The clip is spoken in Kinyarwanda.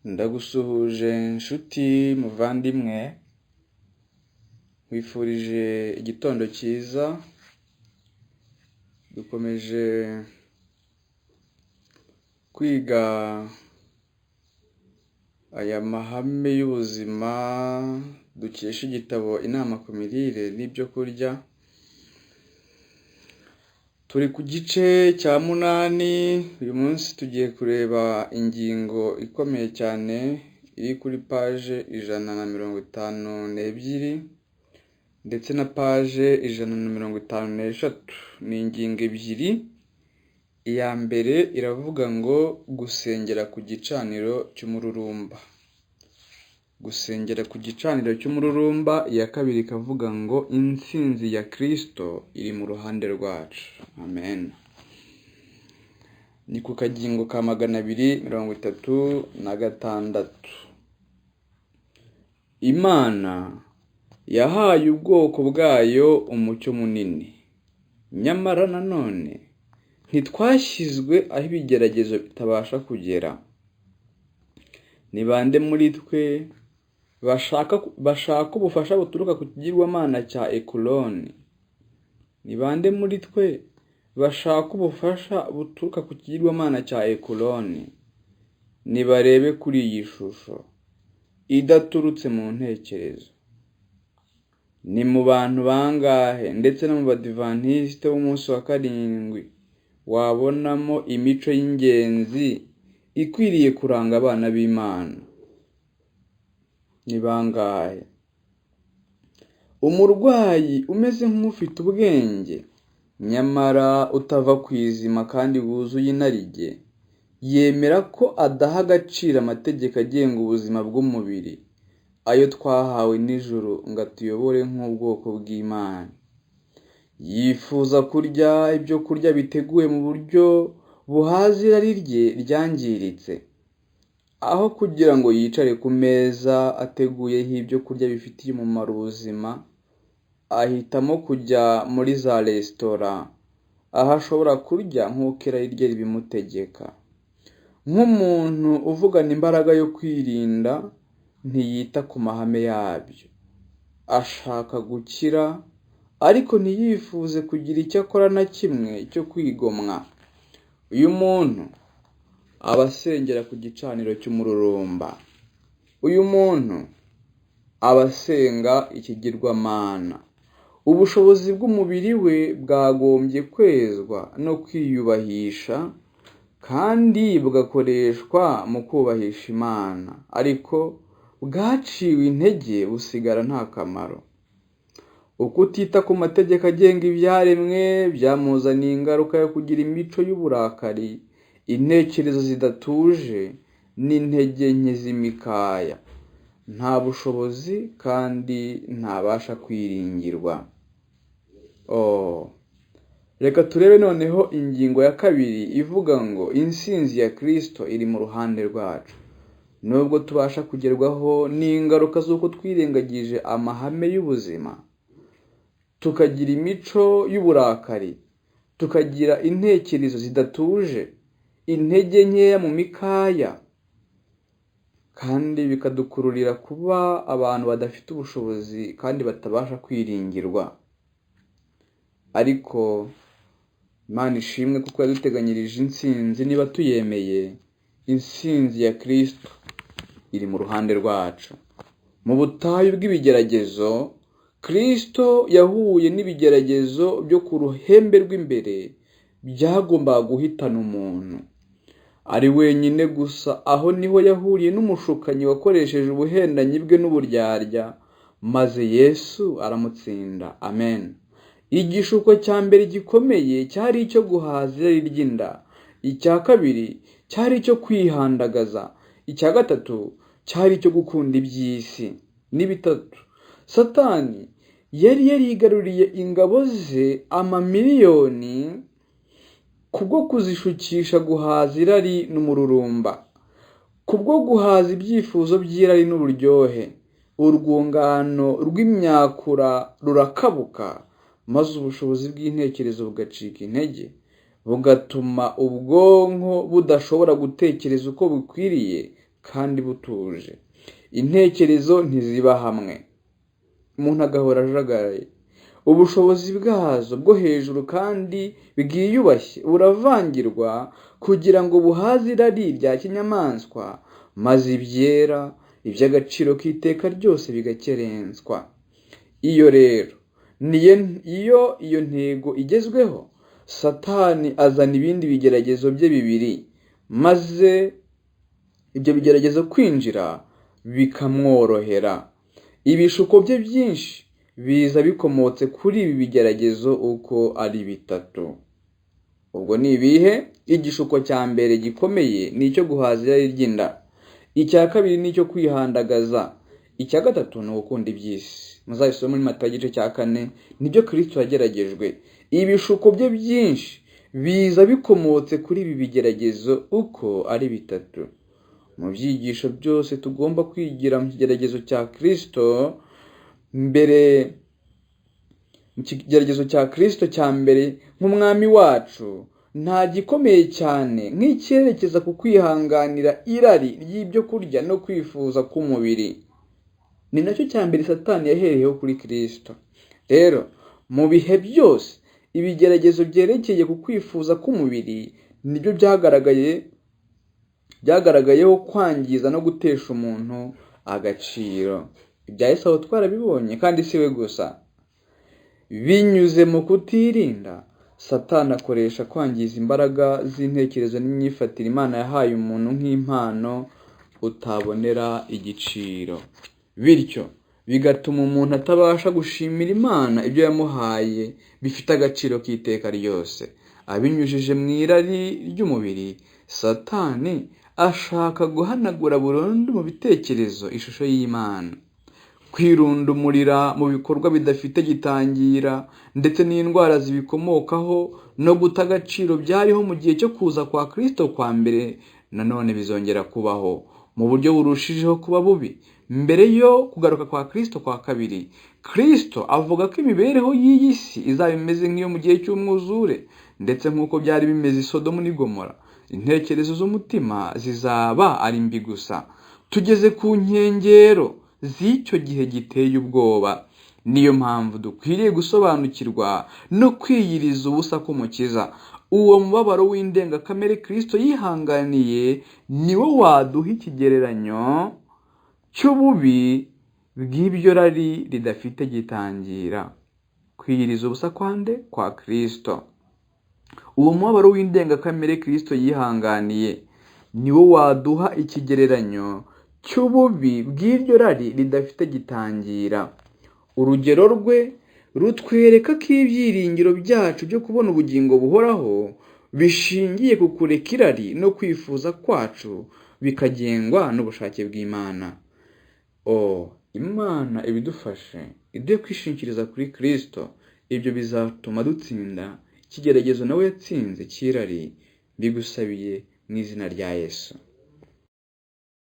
Ndagusuhuje nshuti muvandimwe, nkwifurije igitondo cyiza, dukomeje kwiga aya mahame y'ubuzima dukesha igitabo Inama ku mirire n'ibyo kurya, turi ku gice cya 8, uyu munsi tugiye kureba ingingo ikomeye cyane iri kuri paje 152 ndetse na paje 153, ni ingingo ebyiri. Iya mbere iravuga ngo gusengera ku gicaniro cy'umururumba, gusengera ku gicaniro cy'umururumba. Iya kabiri ikavuga ngo intsinzi ya Kristo iri mu ruhande rwacu. Amen. Ni ku kagingo ka 236. Imana yahaye ubwoko bwayo umucyo munini, nyamara nanone ntitwashyizwe aho ibigeragezo bitabasha kugera. Ni bande muri twe bashaka ubufasha buturuka ku kigirwamana cya Ekuroni? Ni bande muri twe bashaka ubufasha buturuka ku kigirwamana cya Ekuroni? Nibarebe kuri iyi shusho idaturutse mu ntekerezo. Ni mu bantu bangahe ndetse no mu Badiventisti b'umunsi wa 7 wabonamo imico y'ingenzi ikwiriye kuranga abana b'Imana? Ni bangahe? Umurwayi umeze nk'ufite ubwenge nyamara utava ku izima kandi wuzuye inarijye, yemera ko adaha agaciro amategeko agenga ubuzima bw'umubiri, ayo twahawe n'ijuru ngo atuyobore nk'ubwoko bw'Imana. Yifuza kurya ibyo kurya biteguwe mu buryo buhaza irari rye ryangiritse, aho kugira ngo yicare ku meza ateguyeho ibyo kurya bifitiye umumaro ubuzima, ahitamo kujya muri za resitora, aho ashobora kurya nk'uko irari rye ribimutegeka. Nk'umuntu uvugana imbaraga yo kwirinda, ntiyita ku mahame yabyo. Ashaka gukira, ariko ntiyifuze kugira icyo akora na kimwe cyo kwigomwa. Uyu muntu aba asengera ku gicaniro cy'umururumba. Uyu muntu aba asenga ikigirwamana. Ubushobozi bw'umubiri we bwagombye kwezwa no kwiyubahisha, kandi bugakoreshwa mu kubahisha Imana, ariko bwaciwe intege busigara nta kamaro. Ukutita ku mategeko agenga ibyaremwe byamuzaniye ingaruka yo kugira imico y'uburakari, intekerezo zidatuje n'intege nke z'imikaya. Nta bushobozi kandi ntabasha kwiringirwa. Reka turebe noneho ingingo ya kabiri ivuga ngo intsinzi ya Kristo iri mu ruhande rwacu. Nubwo tubasha kugerwaho n'ingaruka z'uko twirengagije amahame y'ubuzima, tukagira imico y'uburakari, tukagira intekerezo zidatuje, intege nkeya mu mikaya, kandi bikadukururira kuba abantu badafite ubushobozi kandi batabasha kwiringirwa. Ariko Imana ishimwe kuko yaduteganyirije intsinzi niba tuyemeye. Intsinzi ya Kristo iri mu ruhande rwacu. Mu butayu bw'ibigeragezo, Kristo yahuye n'ibigeragezo byo ku ruhembe rw'imbere byagombaga guhitana umuntu ari wenyine gusa. Aho niho yahuriye n'umushukanyi wakoresheje ubuhendanyi bwe n'uburyarya, maze Yesu aramutsinda. Amen. Igishuko cya mbere gikomeye cyari icyo guhaza irari ry'inda, icya kabiri cyari icyo kwihandagaza, icya gatatu cyari icyo gukunda iby'isi. Ni bitatu. Satani yari yarigaruriye ingabo ze amamiliyoni kubwo kuzishukisha guhaza irari n'umururumba, kubwo guhaza ibyifuzo by'irari n'uburyohe. Urwungano rw'imyakura rurakabuka, maze ubushobozi bw'intekerezo bugacika intege, bugatuma ubwonko budashobora gutekereza uko bukwiriye kandi butuje. Intekerezo ntiziba hamwe, umuntu agahora ajagaraye. Ubushobozi bwazo bwo hejuru kandi bwiyubashye buravangirwa kugira ngo buhaze irari rya kinyamaswa, maze ibyera, iby'agaciro k'iteka ryose bigakerenswa. Iyo rero iyo iyo ntego igezweho, Satani azana ibindi bigeragezo bye bibiri, maze ibyo bigeragezo kwinjira bikamworohera. Ibishuko bye byinshi biza bikomotse kuri ibi bigeragezo uko ari bitatu. Ubwo ni ibihe? Igishuko cya mbere gikomeye ni icyo guhaza irari ry'inda, icya kabiri ni icyo kwihandagaza, icya gatatu ni ugukunda iby'isi. Muzabisome muri Matayo igice cya 4, nibyo Kristo yageragejwe. Ibishuko bye byinshi biza bikomotse kuri ibi bigeragezo uko ari bitatu. Mu byigisho byose tugomba kwigira mu kigeragezo cya Kristo mbere, mu kigeragezo cya Kristo cya mbere nk'umwami wacu, nta gikomeye cyane nk'icyerekeza ku kwihanganira irari ry'ibyo kurya no kwifuza k'umubiri. Ni nacyo cya mbere Satani yahereyeho kuri Kristo. Rero mu bihe byose ibigeragezo byerekeye ku kwifuza k'umubiri nibyo byagaragayeho kwangiza no gutesha umuntu agaciro. Ibya Esawu twarabibonye, kandi si we gusa. Binyuze mu kutirinda, Satani akoresha kwangiza imbaraga z'intekerezo n'imyifatire Imana yahaye umuntu nk'impano utabonera igiciro. Bityo bigatuma umuntu atabasha gushimira Imana ibyo yamuhaye bifite agaciro k'iteka ryose. Abinyujije mu irari ry'umubiri, Satani ashaka guhanagura burundu mu bitekerezo ishusho y'Imana. Kwirundumurira mu bikorwa bidafite gitangira ndetse n'indwara zibikomokaho no guta agaciro byariho mu gihe cyo kuza kwa Kristo kwa mbere, nanone bizongera kubaho mu buryo burushijeho kuba bubi mbere yo kugaruka kwa Kristo kwa kabiri. Kristo avuga ko imibereho y'iyi si izaba imeze nk'iyo mu gihe cy'umwuzure, ndetse nk'uko byari bimeze i Sodomu n'i Gomora. Intekerezo z'umutima zizaba ari mbi gusa. Tugeze ku nkengero z'icyo gihe giteye ubwoba. Niyo mpamvu dukwiriye gusobanukirwa no kwiyiriza ubusa k'Umukiza. Uwo mubabaro w'indengakamere Kristo yihanganiye niwo waduha ikigereranyo cy'ububi bw'ibyo rari ridafite gitangira. Kwiyiriza ubusa kwande kwa Kristo. Uwo mubabaro w'indengakamere Kristo yihanganiye niwo waduha ikigereranyo cy'ububi bw'iryo rari ridafite gitangira. Urugero rwe rutwereka ko ibyiringiro byacu byo kubona ubugingo buhoraho bishingiye ku kureka irari no kwifuza kwacu bikagengwa n'ubushake bw'Imana. Imana ibidufashe, iduhe kwishingikiriza kuri Kristo. Ibyo bizatuma dutsinda ikigeragezo nawe yatsinze cy'irari. Mbigusabiye mu izina rya Yesu.